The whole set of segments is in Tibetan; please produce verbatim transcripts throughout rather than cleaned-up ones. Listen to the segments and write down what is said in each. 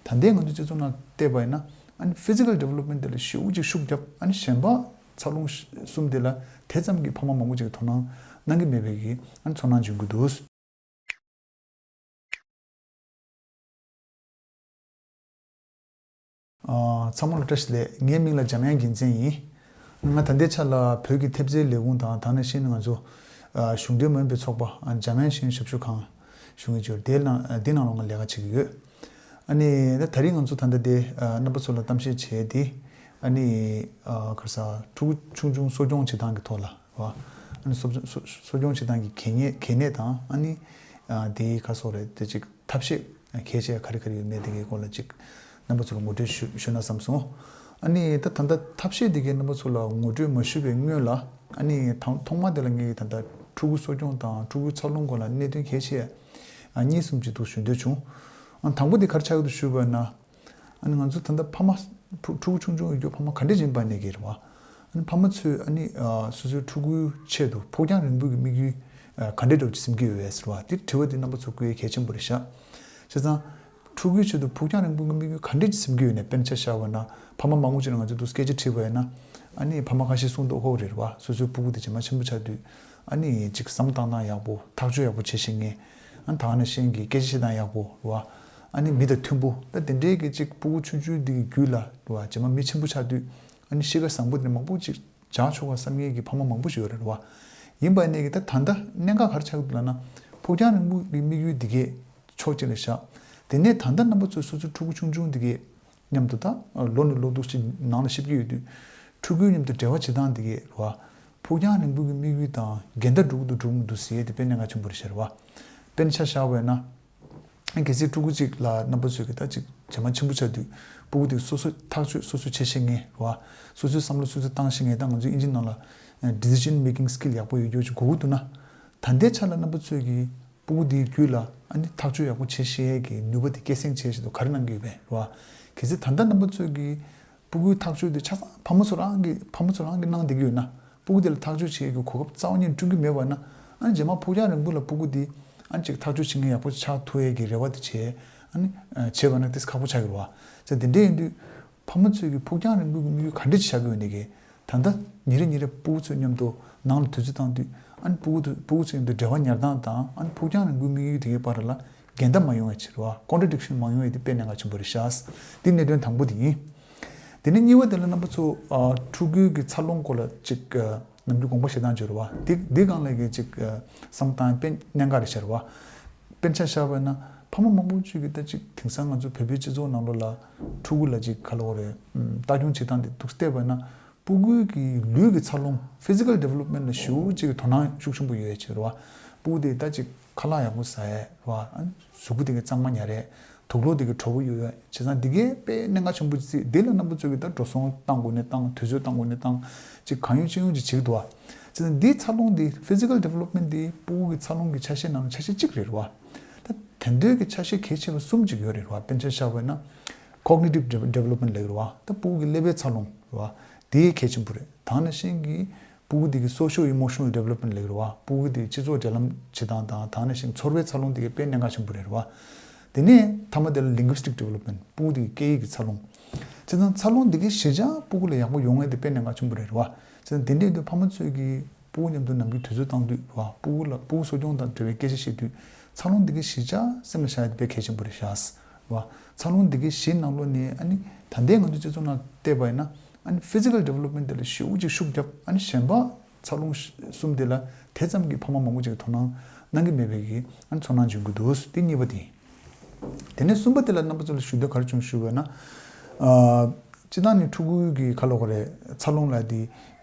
ད་ལྟའི་ང་ཚོ་སྤྱི་ཚོགས་ནང་བལྟས་པ་ཡིན་ན། ཨ་ནི་physical development དེ་ལ་ཞེ་པོ་ཅིག་ཤུགས་བརྒྱབ། ཨ་ནི་གཞན་པ་འཚར་ལོངས་གསུམ་དེ་ལ་དེ་ཙམ་གྱི་ཕ་མ་མང་པོ་ཅིག་གིས་དོ་སྣང་གནང་གི་མེད་པའི་གི་ཨ་ནི་ཚོར་སྣང་བྱུང་གི་འདུག། ཨ། ཚང་མ་ལ་བཀྲ་ཤིས་བདེ་ལེགས། ངའི་མིང་ལ་འཇམ་དབྱངས་རྒྱལ་མཚན་ཡིན། ང་ད་ལྟའི་ཆ་ལ་བོད་ཀྱི་ཐེབས་རྩའི་ལས་ཁུངས་དང་། དེ་ནང་བཞིན་ང་ཚོ་ཨ་གཞུང་འབྲེལ་མ་ཡིན་པའི་ཚོགས་པ་ཨ་འཇམ་དབྱངས་ཤེས་ཡོན་ཞབས་ཞུ་ཁང་ཞུ་གི་ཡོད། དེའི་ནང་ཨ་དེའི་ནང་ལ་ང་ལས་ཀ་བྱེད་ཀྱི་ཡོད། ཨ་ནི་ད་ད་རིང་ང་ཚོ་ད་ལྟ་དེ་ཨ་རྣམ་པ་ཚོ་ལ་གཏམ་བཤད་བྱས་ཏེ། ཨ་ནི་ཨ་ག་རེ་ཟ། ཕྲུ་གུ་ཆུང་ཆུང་གསོ་སྐྱོང་བྱེད་སྟངས་ཀྱི་ཐོག་ལ། རེད་བ། ཨ་ནི་གསོ་གསོ་གསོ་སྐྱོང་བྱེད་སྟངས་ཀྱི་གལ་གནད་གལ་གནད་དང་། ཨ་ནི་ཨ་དེའི་ག་རེ་ཟེར་དགོས་རེད། དེ་ཅིག་ཐབས་ཤེས་གལ་ཆེ་ག་རེ་ག་རེ་ཡོད་མེད་དེ་གའི་སྐོར་ལ་ཅིག་རྣམ་པ་ཚོ་ལ་ངོ་སྤྲོད་ཞུ་ཞུ་ན་བསམ་སོང་། ཨ་ནི་ད་ད་ལྟ་ཐབས་ཤེས་དེ་གའི་རྣམ་པ་ཚོ་ལ་ངོ་སྤྲོད་མ་ཞུ་བའི་སྔོན་ལ། ཨ་ནི་ཐང་ཐོག་མ་དེ་ལ་ངས་ད་ལྟ་ཕྲུ་གུ་གསོ་སྐྱོང་དང་ཕྲུ་གུའི་འཚར་ལོངས་སྐོར་ལ་གནད་དོན་གལ་ཆེ་ཨ་གཉིས་གསུམ་ཅིག་འདུག་ཞུ་འདོད་བྱུང་། ཨ་དང་པོ་དེ་ག་རེ་ཆགས་ཀྱི་འདུག་ཞུས་པ་ན། ཨ་ནི་ང་ཚོ་ད་ལྟ་ཕ་མ་ཕྲུ་ཕྲུ་གུ་ཆུང་ཆུང་ཡོད་རྒྱུ་ཕ་མ་ག་འདྲས་ཡིན་པ་ནས་ཀྱི་རེད་བ། ཨ་ནི་ཕ་མ་ཚོས་ཨ་ནི་ཨ་སོ་སོའི་ཕྲུ་གུའི་ཆེད་དུ་ཕུགས་རྒྱང་རིང་པོའི་གི་དམིགས་ཡུལ་ཨ་ག་འདྲས་འདྲ་བོ་ཅིག་འཛིན་གྱི་ཡོད་པས་ཟེར་བ། དེ་དྲི་བ་དེ་རྣམ་པ་ཚོ་བཀོད་ཡས་གལ་ཆེན་པོ་རེད་ཤག། བྱས་ཙང་ཕྲུ་གུའི་ཆེད་དུ་ཕུགས་རྒྱང་རིང་པོའི་གི་དམིགས་ཡུལ་ག་འདྲས་ཅིག་འཛིན་གྱི་ཡོད་ནས། དཔེར་ན་ཆ་བཞག་པ་ན་ཕ་མ་མང་པོ་ཅིག་ལ་ང་ཚོས་འདུག་སྐད་ཆ་དྲིས་པ་ཡིན་ན། ཨ་ནི་ཕ་མ་ཁ་ཤས་གསུང་མདོག་ཁ་པོ་རེད་བ། སོ་སོའི་ཕྲུ་གུ་དེ་རྗེས་མ་ཆེན་པོ་ཆགས་དུས་ཨ་ནི་ཅིག་བསམ་བློ་བཏང་སྟངས་ཡག་པོ། ཐག་གཅོད་ཡག་པོ་བྱེད་ཤེས་མཁན། ཨ་ནི་དེ་ནང་བཞིན་གྱི་སྐད་ཆ་བཤད་སྟངས་ཡག་པོ་རེད་བ། ཨ་ནི་མི་དང་མཐུན་པོ། ད་དེ་འདྲའི་གི་ཅིག་ཕྲུ་གུ་ཆུང་ཆུང་འདི་གི་རྒྱུད་ལ་རེད་བ། རྗེས་མ་མི་ཆེན་པོ་ཆགས་དུས་ཨ་ནི་གཤིས་ཀ་བཟང་པོ་དེ་འདྲ་མང་པོ་ཅིག་སྦྱང་ཆོག་ག་བསམ་མཁན་གྱི་ཕ་མ་མང་པོ་ཞིག་ཡོད་རེད་བ། ཡིན་པ་ནས་ཀྱི་ད་ད་ལྟ་གནད་འགག་ག་རེ་ཆགས་ཀྱི་འདུག་ལབ་ན། ཕུགས་རྒྱང་རིང་པོ་གི་དམིགས་ཡུལ་འདི་གས་ཕྱོགས་གཅིག་ལ་བཞག། དེ་ནས་ད་ལྟ་རྣམ་པ་ཚོས་སོ་སོའི་ཕྲུ་གུ་ཆུང་ཆུང་འདི་གས་མཉམ་དུ། ད་ལོ་ནས་ལོ་འདུག་ཅིག་ནང་ལ་གཤིབ་ཀྱི་ཡོད་དུས། ཕྲུ་གུའི་མཉམ་དུ་འབྲེལ་བ་བྱེད་སྟངས་འདི་གས་རེད་བ། ཕུགས་རྒྱང་རིང་པོ་གི་དམིགས་ཡུལ་དང་འགལ་ཟླ་འགྲོ་གི་འདུག་འགྲོ་གི་མི་འདུག་ཟེར་ཡས་དེ་དཔེ་གནད་འགག་ཆེན་པོ་རེད་ཤག་རེད་བ། དཔེར་ན་ཆ་བཞག་པ་ཡིན་ན། གལ་སྲིད་ཕྲུ་གུ་གཅིག་ལ་རྣམ་པ་ཚོས་ཀྱི་ད་ཅིག་རྗེས་མ་ཆེན་པོ་ཆགས་དུས་ཕྲུ་གུ་དེ་སོ་སོ་ཐག་གཅོད་སོ་སོ་བྱེད་ཤེས་མཁན་རེད་བ། སོ་སོའི་བསམ་བློ་སོ་སོས་བཏང་ཤེས་མཁན། ད་ང་ཚོའི་ཨིན་ཇི་ནང་ལ་decision making skill ཡག་པོ་ཡོད་རྒྱུ་ཅིག་དགོས་ཀྱི་འདུག་ན། ད་ལྟའི་ཆ་ལ་རྣམ་པ་ཚོས་ཀྱི་ཕྲུ་གུ་དེའི་རྒྱུད་ལ་ཨ་ནི་ཐག་གཅོད་ཡག་པོ་བྱེད་ཤེས་ཀྱི་ནུས་པ་དེ་སྐྱེད་སྲིང་བྱེད་ཆེད་དུ་ག་རེ་གནང་གི་ཡོད་པས་རེད་བ། གལ་སྲིད་ད་ལྟ་རྣམ་པ་ཚོས་ཀྱི་ཕྲུ་གུའི་ཐག་གཅོད་དེ་ཆ་ཚང་ཕ་མ་ཚོ་རང་གི་ཕ་མ་ཚོ་རང་གིས་གནང་བསྡད་ཀྱི་ཡོད་ན། ཕྲུ་གུ་དེ་ལ་ཐག་གཅོད་བྱེད་ཡས་ཀྱི་གོ་སྐབས་རྩ་བ་ཉིད་བསྐྲུན་གྱི་མེད་པ་ན། ཨ་ནི་རྗེས་མ་ཕུགས་རྒྱང་རིང་པོ་ལ་ཕྲུ་གུ་དེ་ཨ་ནི་ཅིག་ཐག་གཅོད་བྱེད་མཁན་ཡག་པོ་ཆགས་ཐུབ་ཡས་ཀྱི་རེ་བ་དེ་བྱས། ཨ་ནི་བྱས་པ་ན་དེ་ཁག་པོ་ཆགས་ཀྱི་རེད་བ། ཙང་དེ་འདྲ་ཡིན་དུས་ཕ་མ་ཚོས་ཀྱི་ཕུགས་རྒྱང་རིང་པོ་གི་དམིགས་ཡུལ་ག་འདྲ་ཅིག་བཞག་གི་ཡོད་ནས་ཀྱི། ད་ལྟ་ཉིན་རེ་ཉིན་རེ་ཕྲུ་གུ་ཚོའི་མཉམ་དུ་ནང་ལ་དུས་ཚོད་བཏང་དུས། ཨ་ནི་ཕྲུ་གུ་ཚོ་ཕྲུ་གུ་ཚོའི་མཉམ་དུ་འབྲེལ་བ་ཉར་སྟངས་དང་། ཨ་ནི་ཕུགས་རྒྱང་རིང་པོའི་དམིགས་ཡུལ་དེ་གའི་བར་ལ་འགལ་ཟླ་མ་ཡོང་བའི་ཕྱིར་བ། ཀོན་ཊྲ་ཌིག་ཤན་མ་ཡོང་བའི་དེ་དཔེ་གནད་འགག་ཆེན་པོ་རེད་ཤག། འདི་གནད་དོན་དང་པོ་དེ་ཡིན། དེ་ནས་གཉིས་པ་དེ་ལ་རྣམ་པ་ཚོ་ཨ་ཕྲུ་གུའི་གི་འཚར་ལོངས་སྐོར་ལ་ཅིག་ཨ་ནམ་རྒྱུན་དགོངས་པ་བཞེས་སྟངས་བརྗོད་རེད་བ། དེ་དེ་སྒང་ལ་གི་ཅིག་ཨ་བསམ་བཏང་དཔེ་གནད་འགག་རེད་ཤག་རེད་བ། དཔེར་ན་ཆ་བཞག་པ་ཡིན་ན་ཕ་མ་མང་པོ་ཅིག་གིས་ད་ཅིག་དེང་སང་ང་ཚོ་བོད་པའི་སྤྱི་ཚོགས་ནང་ལོགས་ལ་ཕྲུ་གུ་ལ་ཅིག་ག་ལབ་དགོས་རེད། ཨམ་ལྟ་སྐྱོང་བྱེད་སྟངས་དེ་འདུག་བལྟས་པ་ཡིན་ན། ཕྲུ་གུའི་གི་ལུས་ཀྱི་འཚར་ལོངས་physical development ལ་ཞེ་པོ་ཅིག་གི་དོ་སྣང་ཤུགས་ཆེན་པོ་ཡོད་ཡ་ཅིག་རེད་བ། ཕྲུ་གུ་དེ་ད་ཅིག་ཁ་ལག་ཡག་པོ་ཟ་ཡས་རེད་བ། ཨ་གཟུགས་པོ་དེ་གི་གཙང་མ་ཉར་ཡས། དུག་ལོག་དེ་གི་བྲོ་བོ་གཡུག་ཡས། བྱས་ཙང་འདི་གའི་དཔེ་གནད་འགག་ཆེན་པོ་ཅིག། འདི་ལ་རྣམ་པ་ཚོས་ཀྱི་ད་འགྲོ་སོང་བཏང་དགོས་ནས་བཏང་། དུས་ཚོད་བཏང་དགོས་ནས་བཏང་། ཅིག་གང་ཡོང་ཅི་ཡོང་ཅིག་བྱེད་ཀྱི་འདུག་བ། བྱས་ཙང་འདིའི་འཚར་ལོངས་འདི་physical development འདི་ཕྲུ་གུ་གི་འཚར་ལོངས་ཀྱི་ཆ་ཤས་ནང་ཆ་ཤས་གཅིག་རེད་བ། ད་དེ་འདོད་ཀྱི་ཆ་ཤས་གལ་ཆེ་བ་གསུམ་ཅིག་ཡོད་རེད་བ། དཔེར་ན་ཆ་བཞག་པ་ཡིན་ན་cognitive development ལབ་ཀྱི་རེད་བ། ད་ཕྲུ་གུ་གི་ཀླད་པའི་འཚར་ལོངས་རེད་བ། དེ་གལ་ཆེན་པོ་རེད། དེ་ནང་བཞིན་གྱི་ཕྲུ་གུ་དེ་གི་social emotional development ལབ་ཀྱི་རེད་བ། ཕྲུ་གུ་དེ་སྤྱི་ཚོགས་འབྲེལ་ལམ་བྱེད་སྟངས་དང་། དེ་ནང་བཞིན་ཚོར་བའི་འཚར་ལོངས་དེ་གའི་དཔེ་གནད་འགག་ཆེན་པོ་རེད་བ། དེ་ནས་མཐའ་མ་དེ་ལ་linguistic development ཕྲུ་གུ་དེ་གི་སྐད་ཡིག་གི་འཚར་ལོངས། བྱས་ཙང་འཚར་ལོངས་དེ་གའི་གཞི་ཆགས་ཕྲུ་གུ་ལ་ཡག་པོ་ཡོང་ཡས་དེ་དཔེ་གནད་འགག་ཆེན་པོ་རེད་བ། བྱས་ཙང་དེ་འདྲའི་དུས་ཕ་མ་ཚོས་ཀྱི་ཕྲུ་གུ་མཉམ་དུ་ནམ་རྒྱུན་དུས་ཚོད་བཏང་དུས་རེད་བ། ཕྲུ་གུ་ལ་ཕྲུ་གུ་གསོ་སྐྱོང་དང་འབྲེལ་བའི་སྐད་ཆ་བཤད་དུས་འཚར་ལོངས་དེ་གའི་གཞི་ཆགས་སེམས་ལ་བཞག་ཡས་དེ་དཔེ་གལ་ཆེན་པོ་རེད་ཤག་རེད་བ། འཚར་ལོངས་འདི་གའི་གཞིའི་ནང་ལོགས་ནས་ཨ་ནི་ད་ལྟའི་ང་ཚོ་སྤྱི་ཚོགས་ནང་བལྟས་པ་ཡིན་ན། ཨ་ནི་physical development དེ་ལ་ཞེ་པོ་ཅིག་ཤུགས་བརྒྱབ། ཨ་ནི་གཞན་པ་འཚར་ལོངས་གསུམ་དེ་ལ་དེ་ཙམ་གྱི་ཕ་མ་མང་པོ་ཅིག་གིས་དོ་སྣང་གནང་གི་མེད་པའི་གི་ཨ་ནི་ཚོར་སྣང་བྱུང་གི་འདུག། དེ་གཉིས་པ་དེ་ཡིན། དེ་ནས་གསུམ་པ་དེ་ལ་རྣམ་པ་ཚོ་ལ་ཞུ་འདོད་ག་རེ་བྱུང་ཞུས་པ་ན། ཨ་སྤྱིར་བཏང་ནི་ཕྲུ་གུ་གི་ག་ལབ་དགོས་རེད། འཚར་ལོངས་ལ་དེ་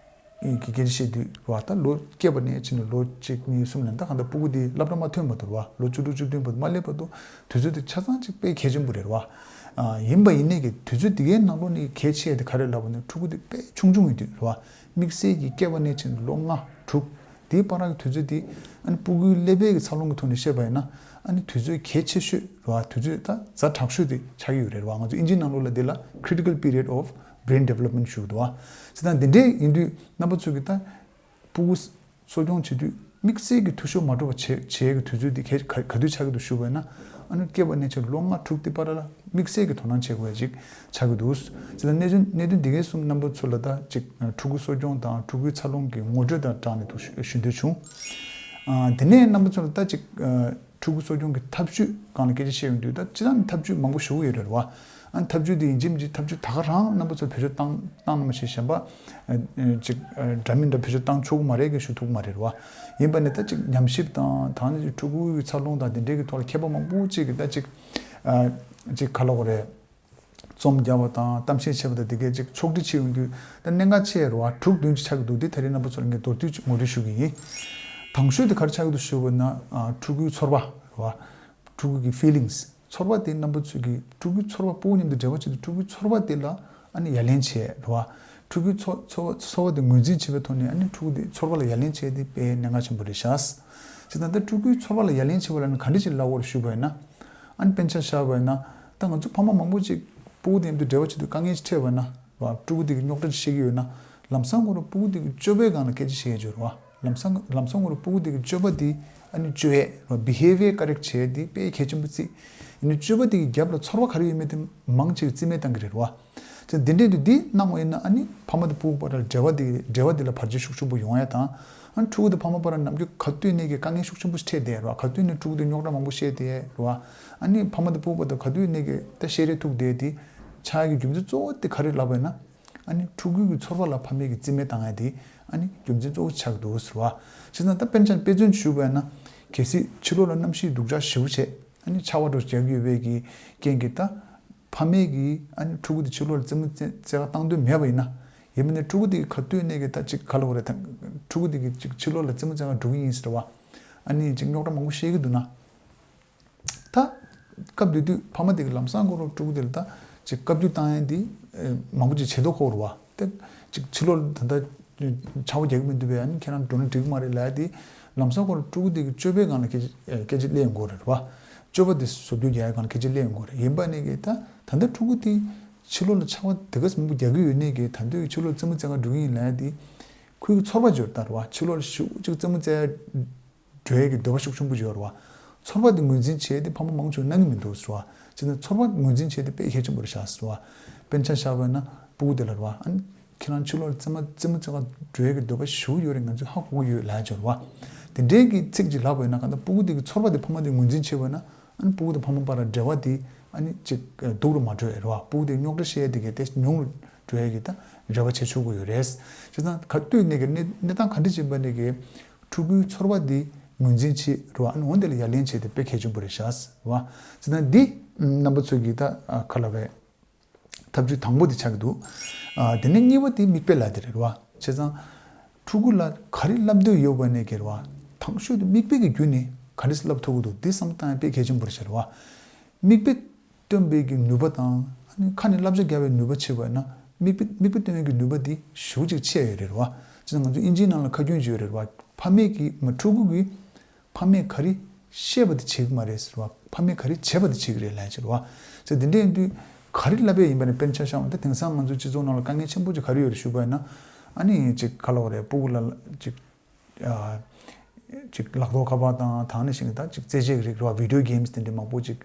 གི་སྐད་ཆ་བཤད་དུས་རེད་བ། ད་ལོ་སྐྱེས་པ་ནས་ཕྱིན་ནས་ལོ་གཅིག་གཉིས་གསུམ་ལ། ད་གང་ལྟར་ཕྲུ་གུ་དེ་སློབ་གྲྭ་མ་ཐོན་བར་དུ་རེད་བ། ལོ་བཅུ་དྲུག་བཅུ་བདུན་བར་དུ་མ་སླེབས་བར་དུ་དུས་ཚོད་དེ་ཆ་ཚང་གཅིག་དཔེ་གལ་ཆེན་པོ་རེད་བ། ཨ་ཡིན་པ་ཡིན་ནའི་གི་དུས་ཚོད་དེ་གའི་ནང་ལོགས་ནས་གལ་ཆེ་དེ་ག་རེ་ལབ་པ་ན། ཕྲུ་གུ་དེ་དཔེ་ཆུང་ཆུང་ཡིན་དུས་རེད་བ། དམིགས་བསལ་གྱི་སྐྱེས་པ་ནས་ཕྱིན་ནས་ལོ་ལྔ་དྲུག་དེའི་བར་གྱི་དུས་ཚོད་དེ་ཨ་ནི་ཕྲུ་གུའི་ཀླད་པའི་གི་འཚར་ལོངས་ཀྱི་ཐོག་ནས་བཤད་པ་ཡིན་ན། ཨ་ནི་དུས་ཚོད་གལ་ཆེ་ཤོས་རེད་བ། དུས་ཚོད་ད་ཛ་དྲག་ཤོས་དེ་ཆགས་ཀྱི་ཡོད་རེད་བ། ང་ཚོ་ཨིན་ཇིའི་ནང་ལོགས་ལ་དེ་ལ་critical period of brain development ཞུ་གི་འདུག་བ། བྱས་ཙང་དེ་འདྲའི་ཡིན་དུས་རྣམ་པ་ཚོས་ཀྱི་ད་ཕྲུ་གུ་གསོ་སྐྱོང་བྱེད་དུས་དམིགས་བསལ་གྱི་འཐུས་ཤོར་མ་འགྲོ་བ་བྱེད་བྱེད་ཀྱི་དུས་ཚོད་འདི་ག་ག་ག་དུས་ཆགས་ཀྱི་འདུག་ཞུས་པ་ཡིན་ན། ཨ་ནི་སྐྱེས་པ་ནས་བྱས་ལོ་ལྔ་དྲུག་དེ་བར་ལ་དམིགས་བསལ་གྱི་དོ་སྣང་བྱེད་དགོས་ཡ་ཅིག་ཆགས་ཀྱི་འདུག་དེ་ལ་གནད་དོན་གནད་དོན་འདི་གའི་གསུམ་རྣམ་པ་ཚོ་ལ་ད་ཅིག་ཕྲུ་གུ་གསོ་སྐྱོང་དང་ཕྲུ་གུའི་འཚར་ལོངས་ཀྱི་ངོ་སྤྲོད་དང་སྦྲགས་ནས་འདུག་ཞུ་ཞུ་འདོད་བྱུང་། ཨ་དེ་ནས་རྣམ་པ་ཚོ་ལ་ད་ཅིག་ཕྲུ་གུ་གསོ་སྐྱོང་གི་ཐབས་ཇུས་སྒང་ལ་སྐད་ཆ་བཤད་ཡོང་དུས་ད་སྤྱིར་བཏང་ནས་ཐབས་ཇུས་མང་པོ་ཞུ་གི་ཡོད་རེད་བ། ཨ་ནི་ཐབས་ཇུས་དེ་ཡིན་གཅིག་མིན་གཅིག་ཐབས་ཇུས་ད་ག་རང་རྣམ་པ་ཚོ་བེད་སྤྱོད་བཏང་བཏང་ན་མ་ཤེས་གཞན་པ་ཨ་ཨ་ཅིག་ཨ་འདྲ་མིན་འདྲ་བེད་སྤྱོད་བཏང་ཆོག་གི་མ་རེད་ཀྱི་ཞུ་ཐུབ་ཀྱི་མ་རེད་བ། ཡིན་པ་ནི་ད་ཅིག་ཉམས་ཞིབ་དང་ད་ནི་ཕྲུ་གུའི་འཚར་ལོངས་དང་དེ་འབྲེལ་གྱི་ཐོག་ལ་མཁས་པ་མང་པོ་ཅིག་གིས་ད་ཅིག་ཨ་ཅིག་ག་ལབ་དགོས་རེད། རྩོམ་རྒྱབ་པ་དང་གཏམ་བཤད་བྱས་པ་དང་དེ་གས་ཅིག་ཕྱོགས་སྒྲིག་བྱེད་ཡོང་དུས་ད་གནད་འགག་ཆེ་རུ་བ་དྲུག་བདུན་ཅིག་ཆགས་ཀྱི་འདུག་དེ་ད་རེས་རྣམ་པ་ཚོ་ལ་ངས་མདོར་བསྡུས་ཅིག་ངོ་སྤྲོད་ཞུ་གི་ཡིན། དང་ཤོས་དེ་ག་རེ་ཆགས་ཀྱི་འདུག་ཞུ་བ་ན་ཨ་ཕྲུ་གུའི་ཚོར་བ་རུ་བ། ཕྲུ་གུ་གི་feelings། ཚོར་བ་དེ་རྣམ་པ་ཚོས་ཀྱི་ཕྲུ་གུའི་ཚོར་བ་ཕྲུ་གུ་མཉམ་དུ་འབྲེལ་བ་བྱེད་དུས་ཕྲུ་གུའི་ཚོར་བ་དེ་ལ་ཨ་ནི་ཡ་ལན་བྱེད་རུ་བ། ཕྲུ་གུའི་ཚོ་ཚོ་ཚོར་བ་དེ་ངོས་འཛིན་བྱེད་པའི་ཐོག་ནས་ཨ་ནི་ཕྲུ་གུ་དེ་ཚོར་བ་ལ་ཡ་ལན་བྱེད་དེ་དཔེ་གནད་འགག་ཆེན་པོ་རེད་ཤག་བྱས་ཙང་ད་ཕྲུ་གུའི་ཚོར་བ་ལ་ཡ་ལན་བྱེད་པ་ལ་ནི་ག་འདྲ་ཞིག་ལབ་དགོས་རེད་ཞུས་པ་ཡིན་ན། ཨ་ནི་དཔེར་ན་ཆ་བཞག་པ་ཡིན་ན། ད་ང་ཚོ་ཕ་མ་མང་པོ་ཅིག་ཕྲུ་གུ་དེ་མཉམ་དུ་འབྲེལ་བ་བྱེད་དུས་དཀའ་ངལ་ཞིག་འཕྲད་པ་ཡིན་ན། བ། ཕྲུ་གུ་དེ་གི་རྙོག་དྲ་ཅིག་བཤད་ཀྱི་ཡོད་ན། ལམ་སང་ཁོ་རང་ཕྲུ་གུ་དེ་གི་སྤྱོད་པའི་སྒང་ལ་སྐད་ཆ་བཤད་ཀྱི་ཡོད་རེད་བ། ལམ་སང་ལམ་སང་ཁོ་རང་ཕྲུ་གུ་དེ་གི་སྤྱོད་པ་དེ་ཨ་ནི་བཅོས་ཡས་རེད་བ། behavior correct བྱས་དེ་དཔེ་གལ་ཆེན་པོ་བརྩི། ཡིན་ནའི་སྤྱོད་པ་དེ་གི་རྒྱབ་ལ་ཚོར་བ་ག་རེ་ཡོད་མེད་དེ་མང་ཆེ་བ་རྩིས་མེད་བཏང་གི་རེད་བ། ཙང་དེ་འདྲས་དུ་དེ་གནང་བ་ཡིན་ན་ཨ་ནི་ཕ་མ་དང་ཕྲུ་གུ་བར་ལ་འབྲེལ་བ་དེ་འབྲེལ་བ་དེ་ལ་བར་ཆད་ཤུགས་ཆེན་པོ་ཡོང་ཡ་དང་། ཨ་ནི་ཕྲུ་གུ་དང་ཕ་མ་བར་ལ་ནམ་རྒྱུན་ག་དུས་ནས་ཀྱི་དཀའ་ངལ་ཤུགས་ཆེན་པོ་ཞིག་འཕྲད་བསྡད་རེད་བ། ག་དུས་ནས་ཕྲུ་གུ་དེ་རྙོག་དྲ་མང་པོ་བཤད་བསྡད་རེད་བ། ཨ་ནི་ཕ་མ་དང་ཕྲུ་གུ་བར་དུ་ག་དུས་ནས་ཀྱི་ད་བཤད་རེས་ཐུག་བསྡད་དེ་ཆགས་ཀྱི་རྒྱུ་མཚན་གཙོ་བོ་དེ་ག་རེ་ལབ་པ་ཡིན་ན། ཨ་ནི་ཕྲུ་གུ་གི་ཚོར་བ་ལ་ཕ་མས་ཀྱི་རྩིས་མེད་བཏང་ཡ་དེ་ཨ་ནི་རྒྱུ་མཚན་གཙོ་བོ་ཆགས་འདུག་ཟེར་བ། བྱས་ཙང་ད་དཔེར་ན་ཆ་དཔེ་མཚོན་ཞུས་པ་ཡིན་ན། གལ་སྲིད་ཕྱི་ལོགས་ལ་གནམ་གཤིས་སྡུག་ཅག་ཞེ་པོ་བྱས་ཨ་ནི་ཆར་པ་འདྲ་རྒྱག་གི་ཡོད་པའི་གི་རྐྱེན་གྱིས་ད། ཕ་མས་ཀྱིས་ཨ་ནི་ཕྲུ་གུ་དེ་ཕྱི་ལོགས་ལ་རྩེད་མོ་རྩེ་རྩེ་ག་བཏང་འདོད་མེད་པ་ཡིན་ན། ཡིན་མིན་ནས་ཕྲུ་གུ་དེ་གི་ག་དུས་ནས་ཀྱི་ད་ཅིག་ག་ལབ་དགོས་རེད་ད། ཕྲུ་གུ་དེ་གི་ཅིག་ཕྱི་ལོགས་ལ་རྩེད་མོ་རྩེ་ག་འགྲོ་གི་ཡིན་ཟེར་བ། ཨ་ནི་ཅིག་རྙོག་དྲ་མང་པོ་བཤད་ཀྱི་འདུག་ན། ད། སྐབས་དེ་དུས་ཕ་མ་དེ་གི་ལམ་སང་ཁོ་རང་ཕྲུ་གུ་དེ་ལ་ད་ཅིག་བཀའ་བཀྱོན་བཏང་ཡ་དེ་མང་པོ་ཅིག་བྱེད་མདོག་ཁ་པོ་རེད་བ། ད་ཅིག་ཕྱི་ལོགས་ལ་ད་ལྟ་ཆར་པ་རྒྱག་གི་མི་འདུག་པས། ཨ་ནི་ཁྱེད་རང་འགྲོ་ན་འགྲིག་གི་མ་རེད་ལབ་ཡ་དེ། ལམ་སང་ཁོ་རང་ཕྲུ་གུ་དེ་གི་སྤྱོད་པའི་སྒང་ལ་སྐད་ཆ་སྐད་ཆ་སླེབས་ཡོང་གི་རེད་བ། སྤྱོད་པ་དེ་བཟོ་བཅོས་རྒྱག་ཡ་སྒང་ལ་སྐད་ཆ་སླེབས་ཡོང་གི་རེད། ཡིན་པ་ནས་ཀྱི་ད་ད་ལྟ་ཕྲུ་གུ་དེ་ཕྱི་ལོགས་ལ་ཆར་པ་དེ་ག་ཙམ་པོ་རྒྱག་གི་ཡོད་ནས་ཀྱི་ད་དུང་ཕྱི་ལོགས་རྩེད་མོ་རྩེ་ག་འགྲོ་གི་ཡིན་ལབ་ཡ་དེ། ཁོའི་གི་ཚོར་བ་འབྱོར་ལྟར་བ་ཕྱི་ལོགས་ལ་ཞེ་པོ་ཅིག་རྩེད་མོ་རྩེ་འགྲོ་ཡས་ཀྱི་འདོད་པ་ཤུགས་ཆེན་པོ་ཡོད་རེད་བ། ཚོར་བ་དེ་ངོས་འཛིན་བྱས་ཏེ་ཕ་མ་མང་ཆེ་བས་གནང་གི་མི་འདུག་ཟེར་བ། བྱས་ན་ཚོར་བ་ངོས་འཛིན་བྱས་ཏེ་དཔེ་གལ་ཆེན་པོ་རེད་ཤག་ཟེར་བ། དཔེར་ན་ཆ་བཞག་པ་ཡིན་ན་ཕྲུ་གུ་དེ་ལ་རེད་བ། ཨ་ནི་ཁྱེད་རང་ཕྱི་ལོགས་ལ་རྩེད་མོ་རྩེད་མོ་རྩེ་ག་འགྲོ་ཡས་ཀྱི་འདོད་པ་ཞེ་པོ་ཡོད་རེད། ང་ཚོས་ཧ་གོ་གི་ཡོད་ལབ་ཡ་ཅིག་ཡོད་རེད་བ། དེ་འདྲའི་གི་ཚིག་ཅིག་ལབ་པ་ཡིན་ན་གང་ལྟར་ཕྲུ་གུ་དེ་གི་ཚོར་བ་དེ་ཕ་མ་དེས་ངོས་འཛིན་བྱས་པ་ཡིན་ན། ཨ་ནི་ཕྲུ་གུ་དང་ཕ་མ་བར་ལ་འབྲེལ་བ་དེ་ཨ་ནི་ཅིག་སྡུག་རུ་མ་འགྲོ་ཡ་རེད་བ། ཕྲུ་གུ་དེ་རྙོག་དྲ་བཤད་ཡ་དེ་གས་དེ་ཉུང་རུ་འགྲོ་ཡ་གི་ད་རེ་བ་བྱེད་ཆོག་གི་ཡོད་རེད། བྱས་ཙང་ག་དུས་ནས་ཀྱི་གནས་གནས་སྟངས་ག་འདྲ་ཅིག་ཡིན་པ་ནས་ཀྱི་ཕྲུ་གུའི་ཚོར་བ་དེ་ངོས་འཛིན་བྱེད་རེད་བ། ཨ་ནི་འོན་དེ་ལ་ཡ་ལན་བྱེད་དེ་དཔེ་གལ་ཆེན་པོ་རེད་ཤག་རེད་བ། བྱས་ཙང་འདི་རྣམ་པ་ཚོས་ཀྱི་ད་ག་ལབ་རེད། ཐབས་ཇུས་དང་པོ་དེ་ཆགས་ཀྱི་འདུག་ཨ་དེ་ནས་གཉིས་པ་དེ་མིག་དཔེ་ལབ་དེ་རེད་བ། བྱས་ཙང་། ཕྲུ་གུ་ལ་ག་རེ་བསླབ་འདོད་ཡོད་པ་ནས་ཀྱི་རེད་བ། དང་ཤོས་དེ་མིག་དཔེ་གི་བརྒྱུད་ནས་ག་རེ་བསླབ་ཐུབ་ཀྱི་འདུག་དེ་བསམ་བློ་བཏང་ཡ་དཔེ་གལ་ཆེན་པོ་རེད་ཤག་རེད་བ། མིག་དཔེ་སྟོན་པའི་གི་ནུས་པ་དང་ཨ་ནི་ཁ་ནས་བསླབ་བྱ་རྒྱག་པའི་ནུས་པ་ཆེ་བ་ཡིན་ན་མིག་དཔེ་མིག་དཔེ་སྟོན་ཡ་གི་ནུས་པ་དེ་ཞེ་པོ་ཅིག་ཆེ་ཡོད་རེད་བ། བྱས་ཙང་ང་ཚོ་དབྱིན་ཇིའི་ནང་ལ་ཁ་རྒྱུན་ཅིག་ཡོད་རེད་བ། ཕ་མས་ཀྱིས་མ་ཕྲུ་གུ་གིས་ཕ་མས་ག་རེ་བཤད་པ་དེ་བྱེད་ཀྱི་མ་རེད་ཟེར་བ། ཕ་མས་ག་རེ་བྱས་པ་དེ་བྱེད་ཀྱི་རེད་ལབ་ཡ་ཅིག་རེད་བ། བྱས་དེ་འདྲ་ཡིན་དུས་ག་རེ་བསླབ་པ་ཡིན་པ་ནི་དཔེར་ན་ཆ་བཞག་པ་ད་དེང་སང་ང་ཚོ་སྤྱི་ཚོགས་ནང་ལ་དཀའ་ངལ་ཆེན་པོ་ཅིག་ག་རེ་ཡོད་རེད་ཞུས་པ་ཡིན་ན། ཨ་ནི་ཅིག་ག་ལབ་དགོས་རེད། ཕྲུ་གུ་ལ་ཅིག་ཨ་ཅིག་ལག་ཐོགས་ཁ་པར་དང་དེ་ནང་བཞིན་གྱི་ད་ཅིག་རྩེད་ཆས་ཀྱི་རིགས་རེད་བ། བི་ཌི་ཡོ་གེམ་སི་དེ་འདྲ་མང་པོ་ཅིག་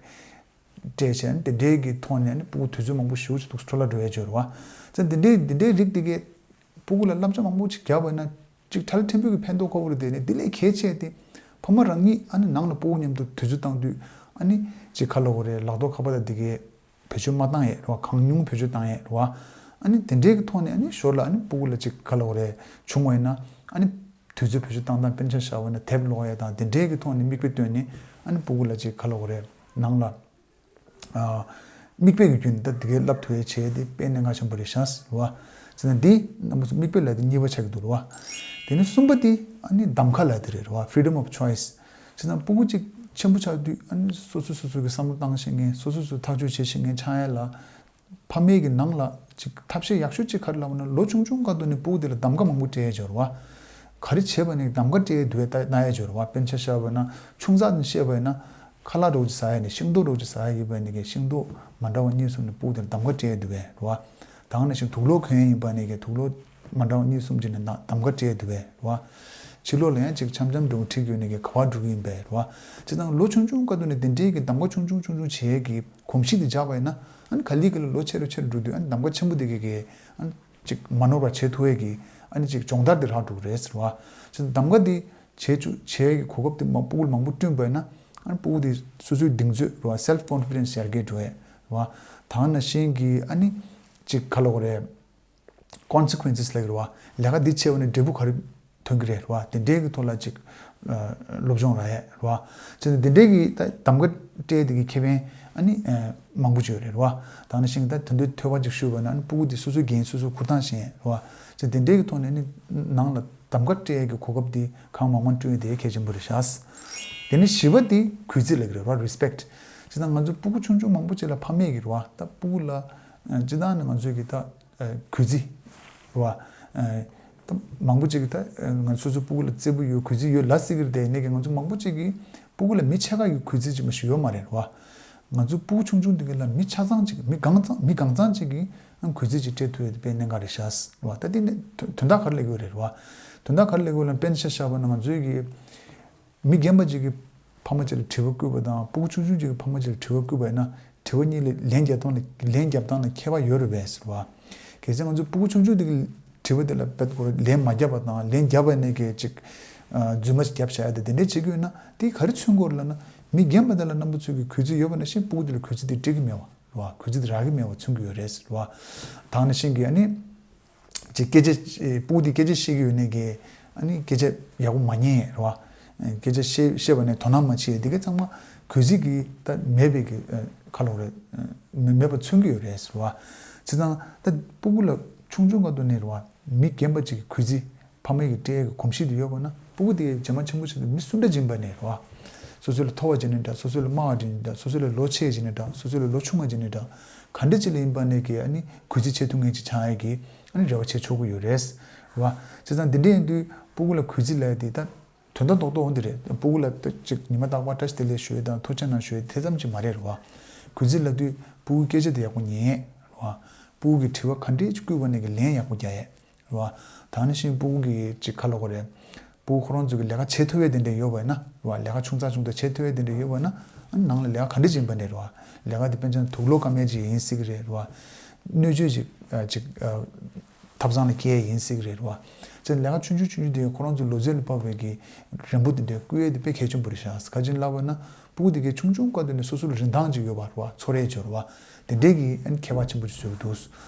སྤྲད་བྱས་ནས་དེ་འདྲའི་གི་ཐོག་ནས་ཨ་ནི་ཕྲུ་གུ་དུས་ཚོད་མང་པོ་ཞེ་པོ་ཅིག་འདུག་འཕྲོ་བརླག་འགྲོ་ཡ་ཅིག་ཡོད་རེད་བ། བྱས་དེ་འདྲའི་དེ་འདྲའི་རིགས་དེ་གས་ཕྲུ་གུ་ལ་བསླབ་བྱ་མང་པོ་ཅིག་བརྒྱབ་པ་ཡིན་ན་ཅིག་ཁྲལ་ཕྲན་བུ་གི་ཕན་ཐོགས་ཁ་པོ་རེད། དེ་ནས་དེ་ལས་གལ་ཆེ་དེ་ཕ་མ་རང་ཉིད་ཨ་ནི་ནང་ལ་ཕྲུ་གུ་མཉམ་དུ་དུས་ཚོད་བཏང་དུས་ཨ་ནི་ཅིག་ག་ལབ་དགོས་རེད། ལག་ཐོགས་ཁ་པར་དང་དེ་གས་བེད་སྤྱོད་མ་བཏང་ཡས་རེད་བ། གང་ཉུང་བེད་སྤྱོད་བཏང་ཡས་རེད་བ། ཨ་ནི་དེ་འདྲའི་གི་ཐོག་ནས་ཨ་ནི་ཞོར་ལ་ཨ་ནི་ཕྲུ་གུ་ལ་ཅིག་ག་ལབ་དགོས་རེད། བྱུང་བ་ཡིན་ན་ཨ་ནི་དུས་ཚོད་བེད་སྤྱོད་བཏང་སྟངས་དཔེར་ན་ཆ་བཞག་པ་ཡིན་ན་དེབ་ཀློག་ཡས་དང་དེ་འདྲའི་གི་ཐོག་ནས་མིག་དཔེ་སྟོན་ནས་ཨ་ནི་ཕྲུ་གུ་ལ་ཅིག་ག་ལབ་དགོས་རེད། ནང་ལ། ཨ། མིག་དཔེ་གི་བརྒྱུད་ནས་ད་དེ་གའི་བསླབ་ཐུབ་ཡས་བྱས་ཏེ་དཔེ་གནད་འགག་ཆེན་པོ་རེད་ཤག་རེད་བ། བྱས་ན་འདི་རྣམ་པ་ཚོ་མིག་དཔེ་ལབ་དེ་གཉིས་པ་ཆགས་ཀྱི་འདུག་རེད་བ། དེ་ནས་གསུམ་པ་དེ་ཨ་ནི་གདམ་ག་ལབ་དེ་རེད་རེད་བ། Freedom of choice། བྱས་ན་ཕྲུ་གུ་གཅིག་ཆེན་པོ་ཆགས་དུས་ཨ་ནི་སོ་སོ་སོ་སོ་གི་བསམ་བློ་བཏང་ཤེས་མཁན། སོ་སོ་སོ་ཐག་གཅོད་བྱེད་ཤེས་མཁན་ཆགས་ཡས་ལ། ཕ་མའི་གི་ནང་ལ་ཅིག་ཐབས་ཤེས་ཡག་ཤོས་ཅིག་ག་རེ་ལབ་ན་ལོ་ཆུང་ཆུང་སྐབས་དུས་ནས་ཕྲུ་གུ་དེ་ལ་གདམ་ག་མང་པོ་སྤྲད་ཡས་ཅིག་ཡོད་རེད་བ། ག་རེ་བྱས་པ་ནས་གདམ་ག་སྤྲད་ཡས་འདུག་པས་ད་ན་ཡས་ཅིག་ཡོད་རེད་བ། དཔེར་ན་ཆ་བཞག་པ་ཡིན་ན་ཆུང་ཙག་ནས་བཤད་པ་ཡིན་ན། ཁ་ལག་འདྲ་བོ་ཅིག་ཟ་ཡས་ནས་ཤིང་ཏོག་འདྲ་བོ་ཅིག་ཟ་ཡས་ཡིན་པ་ནས་ཀྱི་ཤིང་ཏོག་མ་འདྲ་བ་གཉིས་གསུམ་ནས་ཕྲུ་གུ་དེར་གདམ་ག་སྤྲད་འདུག་པས་རེད་བ། ད་ག་ནང་བཞིན་དུག་སློག་གོན་ཡས་ཡིན་པ་ནས་ཀྱི་དུག་སློག་མ་འདྲ་བ་གཉིས་གསུམ་ཅིག་ནས་ན་གདམ་ག་སྤྲད་འདུག་པས་རེད་བ། ཕྱི་ལོགས་ལ་ཡང་ཅིག་འཆམ་འཆམ་འགྲོ་ཁྲིད་ཡོད་ནས་གི་ག་བ་འགྲོ་གི་ཡིན་པས་རེད་བ། བྱས་ཙང་ལོ་ཆུང་ཆུང་སྐབས་དུ་ནས་དེ་འདྲའི་གི་གདམ་ག་ཆུང་ཆུང་ཆུང་ཆུང་བྱེད་ཀྱི་གོམས་གཤིས་དེ་འཇགས་པ་ཡིན་ན་ཨ་ནི་ག་ལེ་ག་ལེ་ལོ་ཆེ་རུ་ཆེ་རུ་འགྲོ་དུས་ཨ་ནི་གདམ་ག་ཆེན་པོ་དེ་གི་གི་ཨ་ནི་ཅིག་མ་ནོར་བ་བྱེད་ཐུབ་ཡས་ཀྱི་ཨ་ནི་ཅིག་སྦྱོང་བརྡར་དེ་རག་འགྲོ་གི་རེད་ཟེར་བ། བྱས་ཙང་གདམ་ག་དེ་བྱེད་བཅུག་བྱེད་ཡས་ཀྱི་གོ་སྐབས་དེ་མ་སྤུ་གུ་ལ་མང་པོ་བསྐྲུན་པ་ཡིན་ན་ཨ་ནི་སྤུ་གུ་དེ་སོ་སོའི་གདེང་ཚོད་རེད་བ། self confidence ཡར་རྒྱས་འགྲོ་ཡས་རེད་བ། ད་ག་ནང་བཞིན་གྱི་ཨ་ནི་ཅིག་ག་ལབ་དགོས་རེད། consequences ལབ་ཀྱི་རེད་བ། ལས་ཀ་འདི་བྱས་པ་ནས་འབྲས་བུ་ག་རེ་ཐོན་གྱི་རེད་རེད་བ། དེ་འདྲའི་གི་ཐོག་ལ་ཅིག་ཨ་སློབ་སྦྱོང་རག་ཡས་རེད་བ། བྱས་ཙང་དེ་འདྲའི་གི་ད་གདམ་ག་སྤྲད་དེ་གི་ཁེ་ཕན་ཨ་ནི་ཨ་མང་པོ་ཅིག་ཡོད་རེད་རེད་བ། ད་ག་ནང་བཞིན་གྱི་ད་དེ་འདྲའི་ཐོས་པ་ཅིག་ཞུས་པ་ན་ཨ་ནི་སྤུ་གུ་དེ་སོ་སོའི་འགན་སོ་སོ་འཁུར་སྟངས་ཤེས་ཡས་རེད་བ། བྱས་ཙང་དེ་འདྲའི་གི་ཐོག་ནས་ཨ་ནི་ནང་ལ་གདམ་ག་སྤྲད་ཡས་ཀྱི་གོ་སྐབས་དེ་གང་མང་མང་བསྐྲུན་ཡས་དེ་གལ་ཆེན་པོ་རེད་ཤག་དེ་ནས་བཞི་པ་དེ་གུས་བརྩི་ལབ་ཀྱི་རེད་བ། respect། བྱས་ཙང་ང་ཚོ་སྤུ་གུ་ཆུང་ཆུང་མང་པོ་ཅིག་ལ་ཕ་མས་ཀྱི་རེད་བ། ད་སྤུ་གུ་ལ་ཨ་སྤྱིར་བཏང་ནས་ང་ཚོས་ཀྱི་ད་ཨ་གུས་བརྩི་རེད་བ། ཨ་ད་མང་པོ་ཅིག་གིས་ད་ཨ་ང་སོ་སོའི་སྤུ་གུ་ལ་བརྩེ་པོ་ཡོད་གུས་བརྩི་ཡོད་ལབ་སྲིད་ཀྱི་རེད་དེ། ཡིན་ནའི་ཀྱང་ང་ཚོ་མང་པོ་ཅིག་གིས་སྤུ་གུ་ལ་མི་ཕྱེད་ཀ་གི་གུས་བརྩི་ཅིག་མ་ཞིག་ཡོད་མ་རེད་རེད་བ། ང་ཚོ་སྤུ་གུ་ཆུང་ཆུང་དེ་ག་ལ་མི་ཆ་ཚང་ཅིག་མི་གང་ཚང་མི་གང་ཚང་ཅིག་གིས་ཨ་གུས་བརྩི་ཅིག་སྤྲད་ཐུབ་ཡོད་དེ་དཔེ་གནད་འགག་རེད་ཤག་རེད་བ། ད་དེ་ནི་དོན་དག་ག་རེ་སླེབས་ཀྱི་ཡོད་རེད་རེད་བ། དོན་དག་ག་རེ་སླེབས་ཀྱི་ཡོད་ལབ་ན་དཔེར་ན་ཆ་བཞག་པ་ན་ང་ཚོའི་གི་མི་རྒན་པ་ཅིག་གིས་ཕ་མ་ཅིག་ལ་དྲི་བ་བསྐུར་བ་དང་སྤུ་གུ་ཆུང་ཆུང་ཅིག་གིས་ཕ་མ་ཅིག་ལ་དྲི་བ་བསྐུར་བ་ཡིན་ན་དྲི་བ་གཉིས་ལ་ལན་རྒྱབ་སྟངས་ལ་ལན་རྒྱབ་སྟངས་ལ་ཁྱད་པར་ཡོད་རེད་པས་ཟེར་བ། གལ་སྲིད་ང་ཚོས་སྤུ་གུ་ཆུང་ཆུང་དེ་གི་དྲི་བ་དེ་ལ་དཔེ་ཁོ་རང་ལན་མ་རྒྱབ་པ་དང་ལན་རྒྱབ་པ་ནས་གི་ཅིག་རྫུན་མ་ཞིག་རྒྱབ་བཞག་ཡ་དེ་དེ་འདྲས་བྱེད་ཀྱི་ཡོད་ན་དེ་ག་རེ་མཚོན་གྱི་ཡོད་རེད་ལབ་ན་མི་རྒན་པ་དེ་ལ་རྣམ་པ་ཚོས་གི་གུས་བརྩི་ཡོད་པ་ནང་བཞིན་སྤུ་གུ་དེ་ལ་གུས་བརྩི་དེ་སྤྲད་ཀྱི་མེད་པ་རེད་བ། གུས་བརྩི་དེ་རག་གི་མེད་པ་མཚོན་གྱི་ཡོད་རེད་ཟེར་བ། ད་ག་ནང་བཞིན་གི་ཨ་ནི། ཅིག་སྐད་ཆ་སྤུ་གུ་དེ་སྐད་ཆ་བཤད་ཀྱི་ཡོད་ནའི་གི་ཨ་ནི་སྐད་ཆ་ཡག་པོ་མ་ཉན་རེད་བ། སྐད་ཆ་བཤད་བཤད་པ་ནས་དོ་སྣང་མ་བྱེད་དེ་ག་ཚང་མ་གུས་བརྩི་གི་ད་མེད་པའི་གི་ཁ་ལོག་རེད། མེད་མེད་པ་མཚོན་གྱི་ཡོད་རེད་ཟེར་བ། བྱས་ཙང་ད་སྤུ་གུ་ལ་ཆུང་ཆུང་སྐབས་དུ་ནས་རེད་བ། མི་རྒན་པ་ཅིག་གི་གུས་བརྩི་ཕ་མ་ཡིས་སྤྲད་ཀྱི་གོམས་གཤིས་དེ་ཡོད་པ་ན་སྤུ་གུ་དེ་རྗེས་མ་ཆེན་པོ་ཆེ་དུས་མི་སུ་འདྲ་ཅིག་ཡིན་པ་ནས་རེད་བ། སོ་སོ་ལས་མཐོ་བ་ཅིག་ནས་འདྲ། སོ་སོ་ལས་དམའ་བ་ཅིག་ནས་འདྲ། སོ་སོ་ལས་ལོ་ཆེ་ཅིག་ནས་འདྲ། སོ་སོ་ལས་ལོ་ཆུང་བ་ཅིག་ནས་འདྲ། ག་འདྲ་ཅིག་ལ་ཡིན་པ་ནས་ཀྱི་ཨ་ནི་གུས་བརྩི་བྱེད་ཐུབ་མཁན་ཅིག་ཆགས་ཡས་ཀྱི་ཨ་ནི་རེ་བ་བྱེད་ཆོག་གི་ཡོད་རེད། རེད་བ། བྱས་ཙང་འདི་འདྲ་ཡིན་དུས་སྤུ་གུ་ལ་གུས་བརྩི་ལབ་ཡས་དེ་ད་དོན་དག་རྡོག་རྡོག་འོ་འདི་རེད། སྤུ་གུ་ལ་ད་ཅིག་ཉི་མ་རྟག་པར་བཀྲ་ཤིས་བདེ་ལེགས་ཞུ་ཡས་དང་ཐུགས་རྗེ་གནང་ཞུ་ཡས་དེ་ཙམ་ཅིག་མ་རེད། རེད་བ། གུས་བརྩི་ལབ་དུས་སྤུ་གུའི་སྐད་ཆ་དེ་ཡག་པོ་ཉན་ཡས། རེད་བ། སྤུ་གུ་གི་དྲི་བ་ག་འདྲས་ཅིག་བསྐུར་བ་ནས་ཀྱི་ལན་ཡག་པོ་རྒྱག་ཡས། རེད་བ། ད་ནི་བཞིན་སྤུ་གུ་གི་ཅིག་ཁ་ལོག་གི་རེད། སྤུ་གུ་ཁོ་རང་ཚོ་གི་ལས་ཀ་བྱེད་ཐུབ་ཡས་དེ་འདྲ་ཡོད་པ་ཡིན་ན། རེད་བ། ལས་ཀ་ཆུང་ཙག་ཆུང་ཙག་བྱེད་ཐུབ་ཡས་དེ་འདྲ་ཡོད་པ་ཡིན་ན། ཨ་ནི་ནང་ལ་ལས་ཀ་ག་འདྲ་ཅིག་ཡིན་པ་ནས་རེད་བ། ལས་ཀ་དེ་དཔེར་ན་ཆ་ན་དུག་ལོག་དཀར་མེ་ཅིག་ཡིན་སྲིད་ཀྱི་རེད། རེད་བ། སྣོད་བཅུད་ཅིག་ཨ་ཅིག་ཨ་ཐབ་ཚང་ལ་སྐྱེལ་ཡས་ཡིན་སྲིད་ཀྱི་རེད། རེད་བ། ཅིག་ལས་ཀ་ཆུང་ཆུང་ཆུང་ཆུང་དེ་ཁོ་རང་ཚོའི་ལོ་ཚད་ལ་བབས་པའི་གི་རན་པོ་དེ་འདྲ་བསྐུར་ཡས་དེ་དཔེ་གལ་ཆེན་པོ་རེད་ཤག་ག་ཅི་ལབ་པ་ན། སྤུ་གུ་དེ་གའི་ཆུང་ཆུང་སྐབས་དེ་ནས་སོ་སོ་ལ་རིན་ཐང་ཅིག་ཡོད་པ་རེད་བ། ཚོར་ཡས་ཅིག་ཡོད་རེད་བ། དེ་འདྲའི་གི་ཨ་ནི་ཁྱད་པར་ཆེན་པོ་ཅིག་བཟོས་འདུག་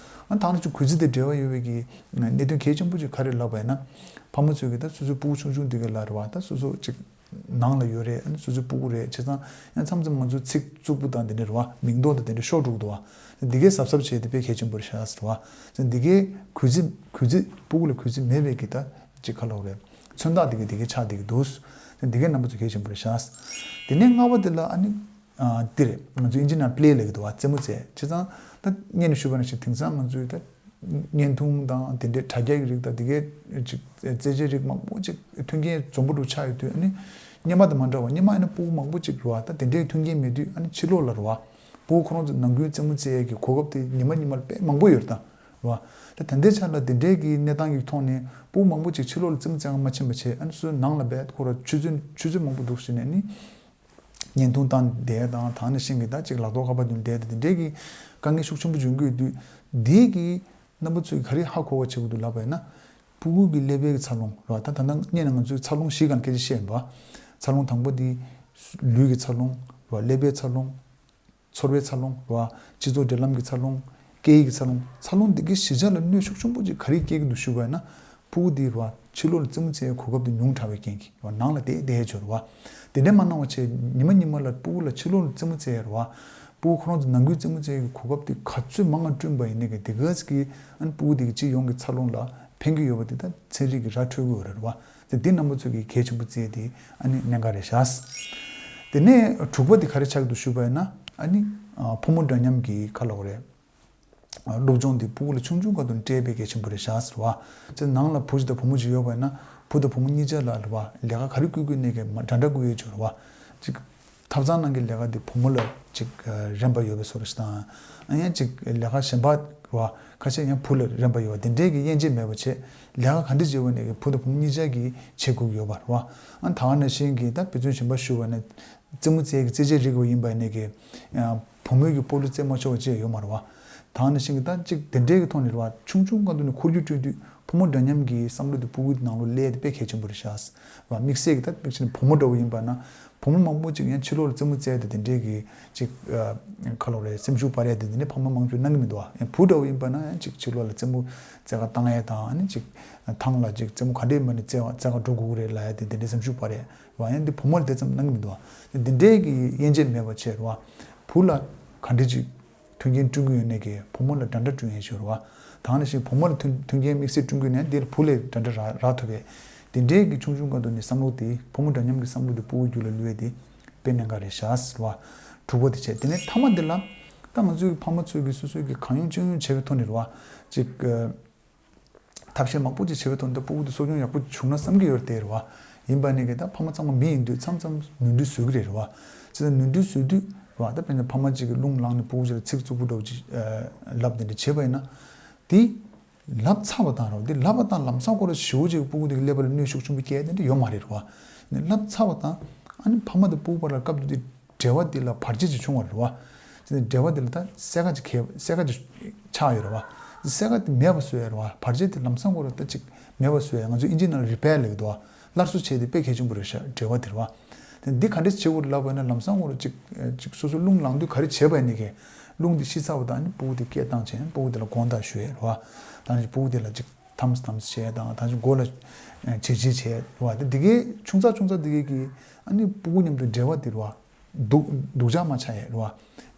ཨ་ནི་ད་ནི་ཅིག་གུས་བརྩི་དང་འབྲེལ་བ་ཡོད་པའི་གི་གནད་དོན་གལ་ཆེན་པོ་ཅིག་ག་རེ་ལབ་པ་ཡིན་ན། ཕ་མ་ཚོས་གི་ད་སོ་སོའི་སྤུ་གུ་ཆུང་ཆུང་དེ་གའི་ལ་རེད་བ། ད་སོ་སོ་ཅིག་ནང་ལ་ཡོད་རེད། ཨ་ནི་སོ་སོའི་སྤུ་གུ་རེད། བྱས་ཙང་ཡང་མཚམས་མཚམས་ང་ཚོ་ཚིག་རྩུབ་པོ་དང་དེ་འདྲ་རེད་བ། མིང་འདོགས་དང་དེ་འདྲ་ཤོར་འགྲོ་གི་འདུག་བ། འདི་གའི་གཟབ་གཟབ་བྱས་ཏེ་དཔེ་གལ་ཆེན་པོ་རེད་ཤག་ཟེར་བ། འདི་གའི་གུས་བརྩི་གུས་བརྩི་སྤུ་གུ་ལ་གུས་བརྩི་མེད་པའི་གི་ད་ཅིག་ཁ་ལོག་རེད། མཚོན་རྟགས་དེ་གའི་དེ་གའི་ཆགས་བསྡད་ཀྱི་འདུག་འདི་གའི་རྣམ་པ་ཚོ་གལ་ཆེན་པོ་རེད་ཤག་དེ་ནས་ལྔ་པ་དེ་ལ་ཨ་ནི་ཨ་འདི་རེད། ང་ཚོ་ཨིན་ཇི་ནང་པི་ལེ་ལབ་ཀྱི་འདུག་བ། རྩེད་མོ་རྩེ། བྱས་ཙང་ད་སྔོན་ནས་ཞུས་པ་ནང་བཞིན་དེང་སང་ང་ཚོའི་ད་བརྙན་ཐུང་དང་དེ་འདྲའི་དྲ་རྒྱ་གི་རིགས་དང་དེ་གའི་ཅིག་རྩེད་ཆས་རིགས་མང་པོ་ཅིག་མཐུན་རྐྱེན་འཛོམས་པོ་འདྲ་ཆགས་ཡོད་དུས། ཨ་ནི་སྔོན་མ་དང་མ་འདྲ་བ། སྔོན་མ་ཡིན་ན་སྤུ་གུ་མང་པོ་ཅིག་རེད་བ། ད་དེ་འདྲའི་མཐུན་རྐྱེན་མེད་དུས་ཨ་ནི་ཕྱི་ལོགས་ལ་རེད་བ། སྤུ་གུ་ཁོ་རང་ཚོ་ནང་ཁུལ་རྩེད་མོ་རྩེ་ཡས་ཀྱི་གོ་སྐབས་དེ་ཉི་མ་ཉི་མ་ལ་དཔེ་མང་པོ་ཡོད་རེད་ད། རེད་བ། ད་ད་ལྟའི་ཆ་ལ་དེ་འདྲའི་གི་གནས་སྟངས་ཀྱི་ཐོག་ནས་སྤུ་གུ་མང་པོ་ཅིག་ཕྱི་ལོགས་ལ་རྩེད་མོ་རྩེ་ག་མ་ཕྱིན་པ་བྱས། ཨ་ནི་སོ་སོའི་ནང་ལ་རྦད་ཁོ་རང་ཆུ་ཚོད་ཆུ་ཚོད་མང་པོ་འདུག་བྱས་ནས་ནི་བརྙན་ཐུང་བཏང་བསྡད་དང་། ད་ནང་བཞིན་གྱི་ད་ཅིག་ལག་ཐོགས་ཁ་པར་བརྡུངས་བསྡད་དང་། དེ་འདྲའི་གི་དཀའ་ངལ་ཤུགས་ཆེན་པོ་འབྱུང་གི་ཡོད་དུས། འདི་གི་རྣམ་པ་ཚོས་ག་རེ་ཧ་གོ་བ་བྱེད་དགོས་འདུག་ལབ་པ་ཡིན་ན། སྤུ་གུ་གི་ཀླད་པའི་གི་འཚར་ལོངས་རེད་བ། ད་ད་ལྟ་སྔོན་ནས་ང་ཚོས་འཚར་ལོངས་བཞིའི་སྒང་སྐད་ཆ་བཤད་ཡིན་པ། འཚར་ལོངས་དང་པོ་དེ་ལུས་ཀྱི་འཚར་ལོངས་རེད་བ། ཀླད་པའི་འཚར་ལོངས། ཚོར་བའི་འཚར་ལོངས་རེད་བ། སྤྱི་ཚོགས་འབྲེལ་ལམ་གྱི་འཚར་ལོངས། སྐད་ཡིག་གི་འཚར་ལོངས། འཚར་ལོངས་འདི་གའི་གཞིར་བཞག་ལ་གནོད་ཤུགས་ཆེན་པོ་ཅིག་ག་རེ་སྐྱེལ་གྱི་འདུག་ཞུས་པ་ཡིན་ན། སྤུ་གུ་འདི་རེད་བ། ཕྱི་ལོགས་ལ་རྩེད་མོ་རྩེ་ཡའི་གོ་སྐབས་དེ་ཉུང་དྲགས་པའི་རྐྱེན་གྱིས་རེད་བ། ནང་ལ་བསྡད་བསྡད་ཡོད་རེད་བ། དེ་འདྲ་མ་གནང་བ་བྱས། ཉི་མ་ཉི་མ་ལ་སྤུ་གུ་ལ་ཕྱི་ལོགས་ལ་རྩེད་མོ་རྩེ་ཡ་རེད་བ། སྤུ་གུ་ཁོ་རང་ཚོ་ནང་ཁུལ་རྩེད་མོ་རྩེ་ཡའི་གོ་སྐབས་དེ་ག་ཚོད་མང་ང་བསྐྲུན་པ་ཡིན་ནའི་གི་དེ་ག་ཙམ་གྱིས་ཨ་ནི་སྤུ་གུ་དེ་གི་སྤྱི་ཡོངས་ཀྱི་འཚར་ལོངས་ལ་ཕན་གྱི་ཡོད་པ་དེ་ད་ཚན་རིག་གིས་ར་འཕྲོད་ཀྱི་ཡོད་རེད་བ། དེ་འདི་རྣམ་པ་ཚོས་ཀྱི་གལ་ཆེན་པོ་བརྩིས་ཏེ་ཨ་ནི་གནད་འགག་རེད་ཤག་དེ་ནས་དྲུག་པ་དེ་ག་རེ་ཆགས་ཀྱི་འདུག་ཞུས་པ་ཡིན་ན། ཨ་ནི་ཕོ་མོ་འདྲ་མཉམ་གྱི་ཁ་ལོག་རེད། སློབ་སྦྱོང་དེ་སྤུ་གུ་ལ་ཆུང་ཆུང་སྐབས་དུ་སྤྲད་པའི་གལ་ཆེན་པོ་རེད་ཤག་ཟེར་བ། ཅིག་ནང་ལ་བུ་ཞིག་དང་བུ་མོ་ཞིག་ཡོད་པ་ཡིན་ན། བུ་དང་བུ་མོ་གཉིས་ཆ་ལ་རེད་བ། ལས་ཀ་ག་རེ་བསྐུར་དགོས་ནའི་གི་མ་འདྲ་འདྲ་བསྐུར་ཡས་ཅིག་ཡོད་རེད་བ། ཅིག་ཐབ་ཚང་ནང་གི་ལས་ཀ་དེ་བུ་མོ་ལ་ཅིག་རན་པ་ཡོད་པའི་བཟོ་འདྲ་ཞིག་དང་། ཨ་ཡང་ཅིག་ལས་ཀ་གཞན་པ་རེད་བ། ཁ་ཤས་ཡང་བུ་ལ་རན་པ་ཡོད་པ་དེ་འདྲས་ཀྱི་དབྱེ་འབྱེད་མེད་པ་བྱས། ལས་ཀ་ག་འདྲ་བྱེད་པ་ནས་ཀྱི་བུ་དང་བུ་མོ་གཉིས་ཆ་གིས་བྱེད་དགོས་ཀྱི་ཡོད་པ་རེད་བ། ཨ་ད་ག་ནང་བཞིན་གྱི་ད་དཔེ་མཚོན་གཞན་པ་ཞུ་བ་ན། རྩེད་མོ་རྩེ་ཡས་ཀྱི་རྩེད་ཆས་རིགས་པ་ཡིན་པ་ནས་ཀྱི་བུ་མོས་ཀྱི་སྤོ་ལོ་རྩེད་མ་ཆོག་པ་ཅིག་ཡོད་མ་རེད་བ། ད་ག་ནང་བཞིན་གྱི་ད་ཅིག་དེ་འདྲས་ཀྱི་ཐོག་ནས་རེད་བ། ཆུང་ཆུང་སྒང་དུ་ནས་འཁོར་རྒྱུག་སྤྲོད་དུས་བུ་མོ་འདྲ་མཉམ་གྱི་བསམ་བློ་དེ་སྤུ་གུ་དེ་ནང་ལོགས་སླེབས་ཡས་དེ་དཔེ་གལ་ཆེན་པོ་རེད་ཤག་རེད་བ། དམིགས་བསལ་གྱི་ད་དམིགས་བྱས་ནས་བུ་མོ་འདྲ་བོ་ཡིན་པ་ན། བུ་མོ་མང་པོ་ཅིག་ཡང་ཕྱི་ལོགས་ལ་རྩེད་མོ་རྩེ་ཡས་དེ་དེ་འདྲས་ཀྱི་ཅིག་ཁ་ལོག་རེད། སེམས་ཤུགས་སྤར་ཡས་དེ་དེ་འདྲས་ཕ་མ་མང་ཆེ་གནང་གི་མི་འདུག་བ། ཡང་བུ་འདྲ་བོ་ཡིན་པ་ན་ཡང་ཅིག་ཕྱི་ལོགས་ལ་རྩེད་མོ་རྩེ་ག་བཏང་ཡས་དང་། ཨ་ནི་ཅིག་ཐང་ལ་ཅིག་རྩེད་མོ་ག་འདྲས་ཡིན་པ་ནས་རྩེ་བ་རྩེ་ག་འགྲོ་དགོས་ཀྱི་རེད་ལབ་ཡས་དེ་དེ་འདྲས་སེམས་ཤུགས་སྤར་ཡས་རེད་བ། ཡང་འདི་བུ་མོ་ལ་དེ་ཙམ་གནང་གི་མི་འདུག་བ། དེ་འདྲས་ཀྱི་དབྱེ་འབྱེད་མེད་པ་བྱས་རེད་བ། བུ་ལ་ག་འདྲས་ཅིག་མཐུན་རྐྱེན་བསྐྲུན་གྱི་ཡོད་ནས་ཀྱི་བུ་མོ་ལ་འདྲ་འདྲ་བསྐྲུན་ཡས་ཤིག་རེད་བ། ད་ག་ནང་བཞིན་བུ་མོ་ལ་མཐུན་མཐུན་རྐྱེན་དམིགས་བསལ་བསྐྲུན་གྱི་ཡོད་ནས་འདིར་བུ་ལ་འདྲ་འདྲ་རག་རག་ཐུབ་པས། དེ་འདྲས་ཀྱི་ཆུང་ཆུང་སྒང་དུ་ནས་བསམ་བློ་དེ་བུ་མོ་འདྲ་མཉམ་གྱི་བསམ་བློ་དེ་སྤུ་གུ་རྒྱུད་ལ་བསླུ་ཡས་དེ་དཔེ་གནད་འགག་རེད་ཤག་རེད་བ། དྲུག་པ་དེ་བྱས། དེ་ནས་ཐ་མ་དེ་ལ་ད་ང་ཚོའི་གི་ཕ་མ་ཚོས་ཀྱི་སོ་སོའི་གི་གང་ཡོང་ཅི་ཡོང་བྱས་པའི་ཐོག་ནས་རེད་བ། ཅིག་ཐབས་ཤེས་མང་པོ་ཅིག་བྱས་པའི་ཐོག་ནས་སྤུ་གུ་དེ་གསོ་སྐྱོང་ཡག་པོ་བྱུང་ན་བསམ་གྱི་ཡོད་རེད་དེ་རེད་བ། ཡིན་པ་ནས་ཀྱི་ད་ཕ་མ་ཚང་མ་མི་ཡིན་དུས་མཚམས་མཚམས་ནོར་འཁྲུལ་བཟོ་གི་རེད་རེད་བ། བྱས་ཙང་ནོར་འཁྲུལ་བཟོ་དུས་རེད་བ། ད་དཔེར་ན་ཕ་མ་གཅིག་གིས་རླུང་ལངས་ནས་སྤུ་གུ་གཅིག་ལ་ཚིག་རྩུབ་པོ་འདྲ་བོ་ཅིག་ལབ་དེ་འདྲ་བྱས་པ་ཡིན་ན། དེ་ལབ་ཚར་བ་དང་རེད་བ། དེ་ལབ་པ་དང་ལམ་སང་ཁོ་རང་ཞེ་པོ་ཅིག་སྤུ་གུ་དེ་གི་ཀླད་པ་ལ་གནོད་ཤུགས་ཆེན་པོ་སྐྱེལ་དེ་འདྲ་ཡོད་མ་རེད་རེད་བ། ནས་ལབ་ཚར་བ་དང་། ཨ་ནི་ཕ་མ་དང་སྤུ་གུ་བར་ལ་སྐབས་དེ་དུས་འབྲེལ་བ་དེ་ལ་བར་ཆད་ཅིག་བྱུང་བ་རེད་བ། དེ་ནས་འབྲེལ་བ་དེ་ལ་ད་སེར་ཁ་ཅིག་གས་སེར་ཁ་ཅིག་ཆགས་ཡོད་རེད་བ། སེར་ཁ་དེ་མེད་པ་བཟོ་ཡ་རེད་བ། བར་ཆད་དེ་ལམ་སང་ཁོ་རང་ད་ཅིག་མེད་པ་བཟོ་ཡ། ང་ཚོ་ཨིན་ཇི་ནང་ལ་རི་པེར་ལབ་ཀྱི་འདུག་བ། སླར་གསོ་བྱས་དེ་དཔེ་གལ་ཆེན་པོ་རེད་ཤག་འབྲེལ་བ་དེ་རེད་བ། དེ་འདི་ག་འདྲས་བྱེད་དགོས་རེད་ལབ་པ་ཡིན་ན། ལམ་སང་ཁོ་རང་ཅིག་ཅིག་སོ་སོ་རླུང་ལངས་དུས་ག་རེ་བྱས་པ་ཡིན་ནའི་ཀྱི་རླུང་དེ་ཤི་ཚར་བ་དང་། ཨ་ནི་སྤུ་གུ་དེ་སྐད་བཏང་བྱས། ཨ་ནི་སྤུ་གུ་དེ་ལ་དགོངས་དག་ཞུ་ཡ་རེད་བ། ད་ནི་སྤུ་གུ་དེ་ལ་ཅིག་ཐམས་ཐམས་བྱས་དང་། ད་ཅིག་མགོ་ལ་ཅིག་ཅིག་བྱས་རེད་བ། དེ་འདི་གའི་ཆུང་ཙག་ཆུང་ཙག་འདི་གའི་གི་ཨ་ནི་སྤུ་གུ་མཉམ་དུ་འབྲེལ་བ་དེ་རེད་བ། སྡུག་སྡུག་ཅག་མ་ཆགས་ཡས་རེད་བ།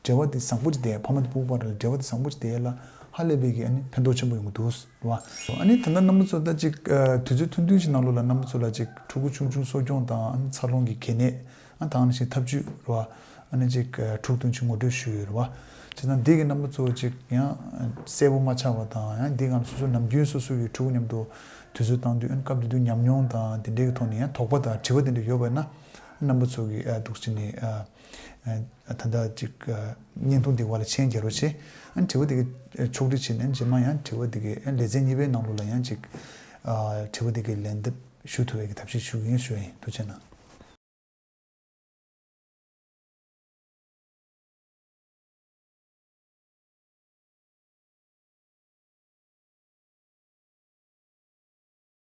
འབྲེལ་བ་དེ་བཟང་པོ་ཅིག་བསྡད། ཕ་མ་དང་སྤུ་གུ་བར་ལ་འབྲེལ་བ་དེ་བཟང་པོ་ཅིག་བསྡད་ཡས་ལ་ཧ་ལས་པའི་གི་ཨ་ནི་ཕན་ཐོགས་ཆེན་པོ་ཡོང་གི་འདུག་རེད་བ། ཨ་ནི་ད་ལྟ་རྣམ་པ་ཚོ་ད་ཅིག་ཨ་དུས་ཚོད་ཐུང་ཐུང་ཞིག་ནང་ལོགས་ལ་རྣམ་པ་ཚོ་ལ་ཅིག་ཕྲུ་གུ་ཆུང་ཆུང་གསོ་སྐྱོང་དང་། ཨ་ནི་འཚར་ལོངས་ཀྱི་གལ་གནད། ཨ་ནི་ད་ག་ནང་བཞིན་ཐབས་ཇུས་རེད་བ། ཨ་ནི་ཅིག་ཨ་དྲུག་བདུན་ཅིག་ངོ་སྤྲོད་ཞུས་ཡོད་རེད་བ། བྱས་ཙང་འདི་གི་རྣམ་པ་ཚོ་ཅིག་ཡང་གསལ་པོ་མ་ཆགས་པ་དང་། ཡང་འདི་སྒང་ལ་སོ་སོ་ནམ་རྒྱུན་སོ་སོ་གི་ཕྲུ་གུ་མཉམ་དུ་དུས་ཚོད་བཏང་དུས། ཨ་ནི་སྐབས་དེ་དུས་ཉམས་མྱོང་དང་དེ་འདྲའི་གི་ཐོག་ནས་ཡང་དོགས་པ་དང་དྲི་བ་དེ་འདྲ་ཡོད་པ་ཡིན་ན། རྣམ་པ་ཚོ་གིས་ཨ་འདུག་སེ་ནས་ཨ་ཨ་ད་ལྟ་ཅིག་ཨ་བརྙན་ཐུང་འདི་བར་ལ་མཆན་རྒྱག་རོགས་བྱེད། ཨ་ནི་དྲི་བ་དེ་གི་ཕྱོགས་སྒྲིག་བྱས་ནས། རྗེས་མ་ཡང་དྲི་བ་དེ་གི་ཨ་ལེ་ཚན་གཉིས་པའི་ནང་ལོགས་ལ་ཡང་ཅིག་ཨ་དྲི་བ་དེ་གི་ལན་འདེབས་ཞུ་ཐུབ་པའི་གི་ཐབས་ཤེས་ཞུ་གི་ཡིན་ཞུ་ཡ་ཡིན། ཐུགས་རྗེ་གནང་།